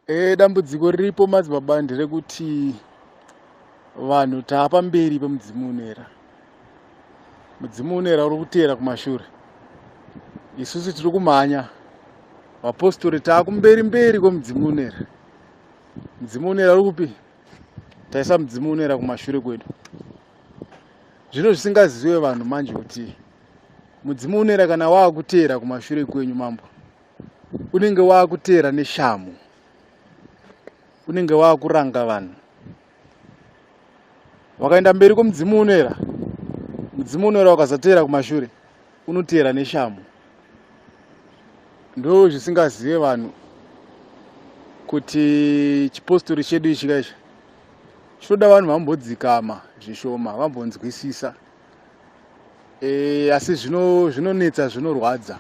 E, dambudziko riripo madzibaba nderekuti vanhu taapamberi pemudzimu unera. Mudzimu unera uri kuteera kumashure, isusu tiri kumhanya. Vapostori taakumberi mberi kwemudzimu unera. Mudzimu unera uri kupi? Taisa mudzimu unera kumashure kwedu. Zvino zvisingazive vanhu manje kuti mudzimu unera kana waakuteera kumashure kwenyu mambo, unenge waakuteera neshamu, unenge waakuranga vanhu. Wakaenda mberi kwemudzimu unoera, mudzimu unoera ukasateera kumashure, unoteera neshamu. Ndo zvisingazive vanhu kuti chipostori chedu ichi kaichi chinoda vanhu vambodzikama zvishoma, vambonzwisisa. E, asi zvinonetsa, zvinorwadza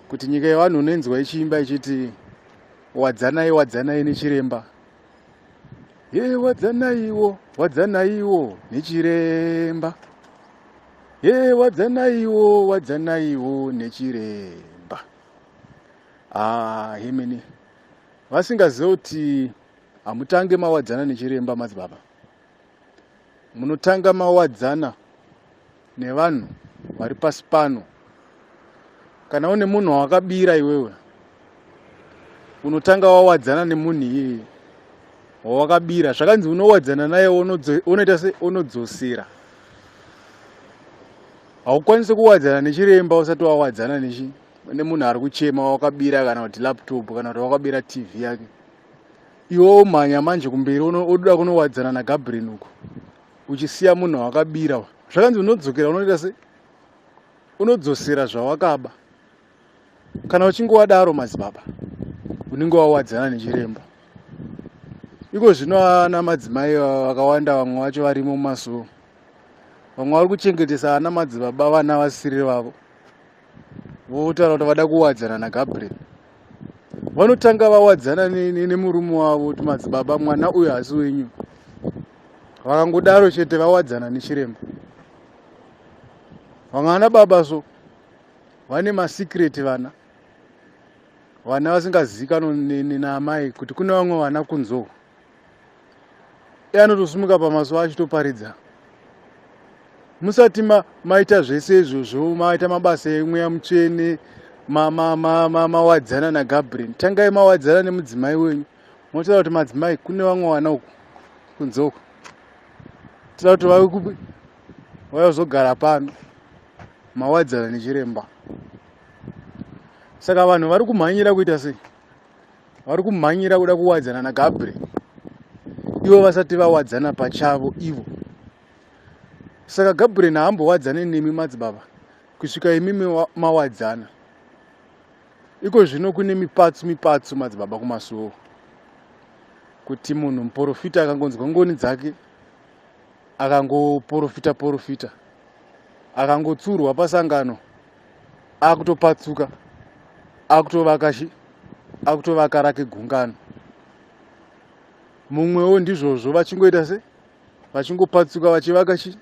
kuti nyika yevanhu unoinzwa ichiimba ichiti wadzanai, wadzanai nechiremba. Ye, wadzanaiwo, wadzanaiwo nechiremba. Ye, wadzanaiwo, wadzanaiwo nechiremba. Ah, hemeni vasingazive kuti hamutange mawadzana nechiremba madzibaba, munotanga mawadzana nevanhu vari pasi pano. Kana une munhu wawakabira iwewe, unotanga wawadzana nemunhu iyeye wawakabira. Zvakanzi unowadzana naye, unoita se unodzosera. Haukwanisi kuwadzana nechiremba usati wawadzana nechi nemunhu ari kuchema wawakabira, kana kuti laptop, kana kuti wakabira TV yake. Iwe womhanya manje kumberi ododa kunowadzana naGabriel uko, uchisiya munhu wawakabira. Zvakanzi unodzokera, unoita se unodzosera zvawakaba. Kana uchinge wadaro madzibaba, unenge wawadzana nechiremba. Iko zvino ana madzimai vakawanda, vamwe vacho varimo mumasuo, vamwe vari kuchengetesa ana madzibaba vana vasiri vavo, votaura kuti vada kuwadzana naGabriel. Vanotanga vawadzana nemurume wavo kuti madzibaba, mwana uyu hasi wenyu. Vakangodaro chete, vawadzana nechiremba. Vamwe vana baba so vane masecret, vana vasingazivikanwa naamai kuti kune vamwe vana kunzo. Iye anotosimuka pamazuva achitoparidza. Musati maita zvese izvozvo, maita mabasa emweya mutsvene, mawadzana naGabriel, tangai mawadzana nemudzimai wenyu. Motaura kuti madzimai, kune vamwe vana uku kunze uku, toda kuti vave kupi, vayozogara pano. Mawadzana nechiremba. Saka vanhu vari kumhanyira kuita sei? Vari kumhanyira kuda kuwadzana naGabriel ivo vasati vawadzana pachavo ivo. Saka Gabriel haambowadzane nemi madzibaba kusvika imimi mawadzana. Iko zvino kune mipatsu mipatsu madzibaba kumasuo, kuti munhu muprofita akangonzwa ngoni dzake, akangoprofita profita, akangotsurwa pasangano, akutopatsuka, akutovaka chi akutovaka rake gungano. Mumwewo ndizvozvo, vachingoita se vachingopatsuka, vachivaka chi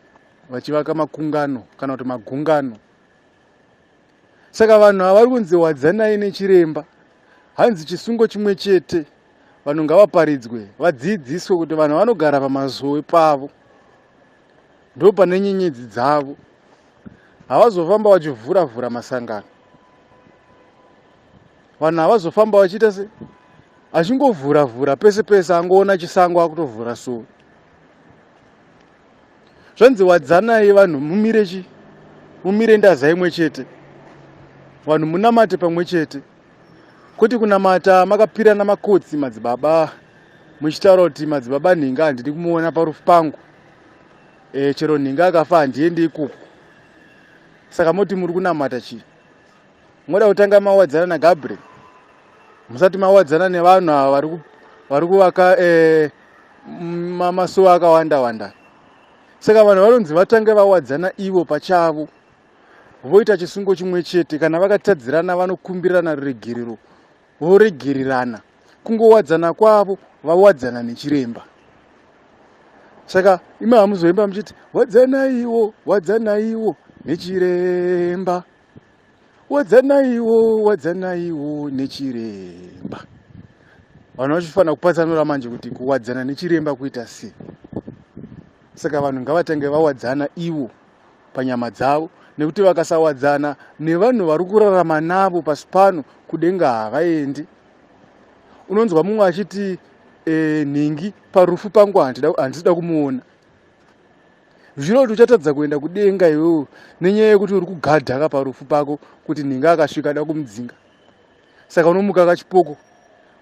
vachivaka makungano kana kuti magungano. Saka vanhu ava vari kunzi wadzanai nechiremba, hanzi chisungo chimwe chete. Vanhu ngavaparidzwe, vadzidziswe kuti vanhu vanogara pamazowe pavo, ndo pane nyenyedzi dzavo. Havazofamba vachivhura vhura masangano. Vanhu havazofamba vachiita se achingovhura vhura pese pese, angoona chisango akutovhura sowe. Zvanzi wadzanai vanhu, mumire chi mumire ndaza imwe chete, vanhu munamate pamwe chete, kwete kunamata makapirana makotsi madzibaba, muchitaura kuti madzibaba nhinga handidi kumuona parufu pangu, e, chero nhinga akafa handiendi ikoko. Saka moti muri kunamata chii? Moda kutanga mawadzana naGabriel musati mawadzana nevanhu ava vari kuvaka e, masuwa akawanda wanda. Saka vanhu vanonzi vatange vawadzana ivo pachavo, voita chisungo chimwe chete. Kana vakatadzirana, vanokumbirana ruregerero, voregererana. Kungowadzana kwavo, vawadzana nechiremba. Saka imi hamuzoimba muchiti wadzanaiwo, wadzanaiwo nechiremba, wadzanaiwo, wadzanaiwo nechiremba. Vanhu vachifanira kupatsanura manje kuti kuwadzana nechiremba kuita sei. Saka vanhu ngavatange vawadzana ivo panyama dzavo nekuti vakasawadzana nevanhu vari kurarama navo pasi pano kudenga havaendi. Unonzwa mumwe achiti e, nhingi parufu pangu handisida kumuona. Zvireva kuti uchatadza kuenda kudenga iwewe nenyaya yekuti uri kugadha ka parufu pako kuti nhingi akasvika ada kumudzinga. Saka unomuka kachipoko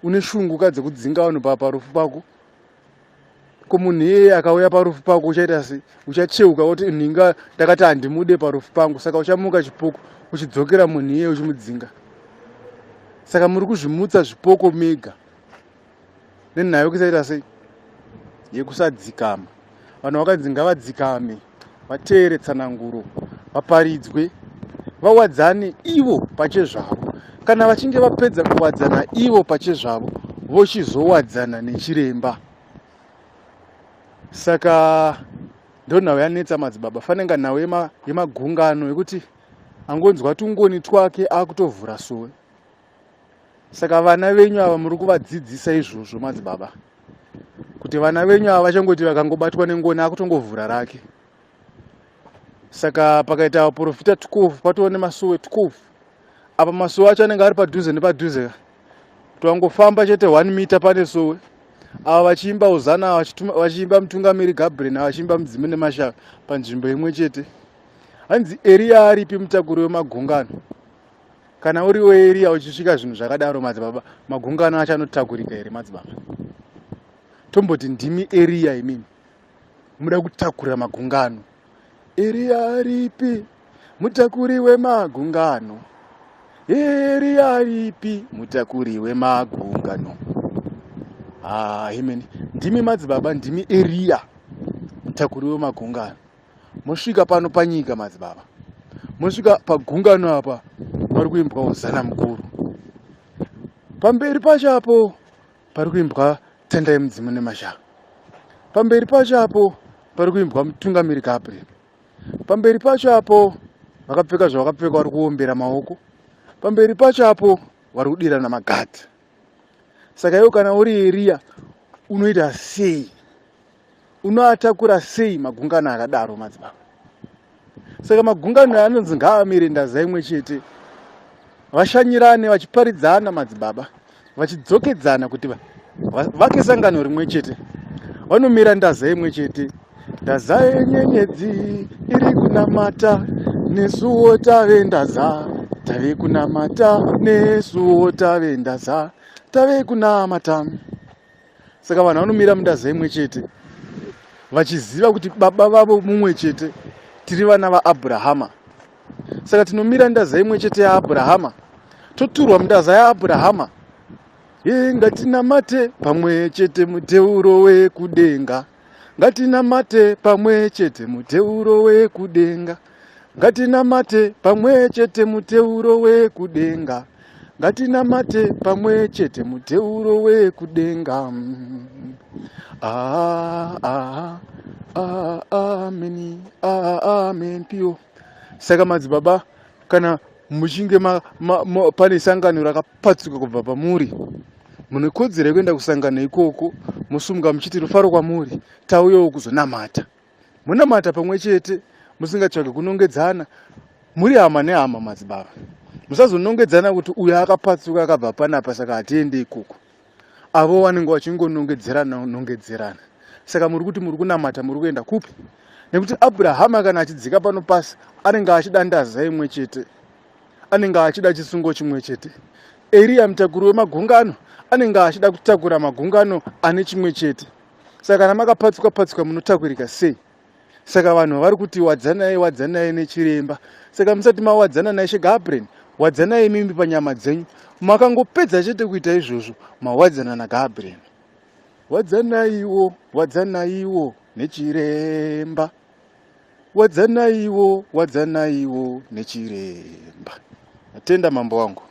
une shungu ka dzekudzinga vanhu parufu pako. Ko munhu iyeye akauya parufu pako uchaita sei? Uchacheuka woti nhinga ndakati handimude parufu pangu. Saka uchamuka chipoko uchidzokera munhu iyeye uchimudzinga. Saka muri kuzvimutsa zvipoko mega nenhau yekusaita sei yekusadzikama. Vanhu vakanzi ngavadzikame, vateere tsananguro, vaparidzwe, vawadzane ivo pachezvavo. Kana vachinge vapedza kuwadzana ivo pachezvavo, vochizowadzana nechiremba. Saka ndonhau yanetsa madzibaba, fanenga nhau yemagungano yekuti angonzwa tungoni twake akutovhura sowe. Saka vana venyu ava muri kuvadzidzisa izvozvo madzibaba, kuti vana venyu ava vachangoti vakangobatwa nengoni akutongovhura rake. Saka pakaita vaprofita 12 patova nemasowe 12. Apa masowe acho anenge ari padhuze nepadhuze, kuti vangofamba chete 1 meter pane sowe. Ava vachiimba Hosana, vachiimba mutungamiri Gabriel, vachiimba mudzimu nemashava panzvimbo imwe chete. Hanzi Eriya aripi mutakuri wemagungano? Kana uri weEriya uchisvika zvinhu zvakadaro madzibaba, magungano acho anotakurika here madzibaba? Tomboti ndimi Eriya imimi, muda kutakura magungano. Eriya aripi mutakuri wemagungano? Eriya aripi mutakuri wemagungano? Ah, imeni ndimi madzibaba, ndimi Eriya mutakuri wemagungano. Mosvika pano panyika madzibaba, mosvika pagungano apa pari kuimbwa Hosana mukuru, pamberi pacho apo pari kuimbwa Tendai Mudzimu Nemashaka, pamberi pacho apo pari kuimbwa Mutungamiri Gabriel, pamberi pacho apo vakapfeka zvavakapfeka vari kuombera maoko, pamberi pacho apo vari kudirana magadhi. Saka iwe kana uri Eriya unoita sei? Unoatakura sei magungano akadaro madzibaba? Saka magungano anonzi ngaamire ndaza imwe chete, vashanyirane vachiparidzana madzibaba, vachidzokedzana kuti vake sangano rimwe chete. Vanomira ndaza imwe chete. Ndaza yenyenyedzi iri kunamata, nesuwo tave ndaza, tave kunamata, nesuwo tave ndaza, tave kunamata. Saka vanhu vanomira mundaza imwe chete vachiziva kuti baba vavo mumwe chete, tiri vana vaAbrahama. Saka tinomira ndaza imwe chete yaAbrahama, toturwa mundaza yaAbrahama. Ye, ngatinamate pamwe chete muteuro wekudenga, ngatinamate pamwe chete muteuro wekudenga, ngatinamate pamwe chete muteuro wekudenga, ngatinamate pamwe chete muteuro wekudenga. Ah, ah, ah, amen, ah, amen pio. Saka madzibaba, kana muchinge pane sangano rakapatsuka kubva pamuri, mune kodzero yekuenda kusangano ikoko, mosumuka muchiti rufaro kwamuri, tauyawo kuzonamata. Munamata pamwe chete musingatsvage kunongedzana, muri hama nehama madzibaba. Musazonongedzana kuti uyo akapatsuka akabva panapa saka hatiende ikoko. Avo vanenge vachingonongedzerana nongedzerana. Saka muri kuti muri kunamata muri kuenda kupi? Nekuti Abrahama kana achidzika pano pasi anenge achida ndaza imwe chete, anenge achida chisungo chimwe chete. Eriya mutakuri wemagungano anenge achida kutakura magungano ane chimwe chete. Saka kana makapatsuka patsuka munotakurika sei? Saka vanhu vari kuti wadzanai wadzanai nechiremba. Saka musati mawadzana naIshe Gabriel, wadzanai imimi panyama dzenyu. Makangopedza chete kuita izvozvo, mawadzana naGabriel. Wadzanaiwo, wadzanaiwo nechiremba. Wadzanaiwo, wadzanaiwo nechiremba. Atenda mambo wangu.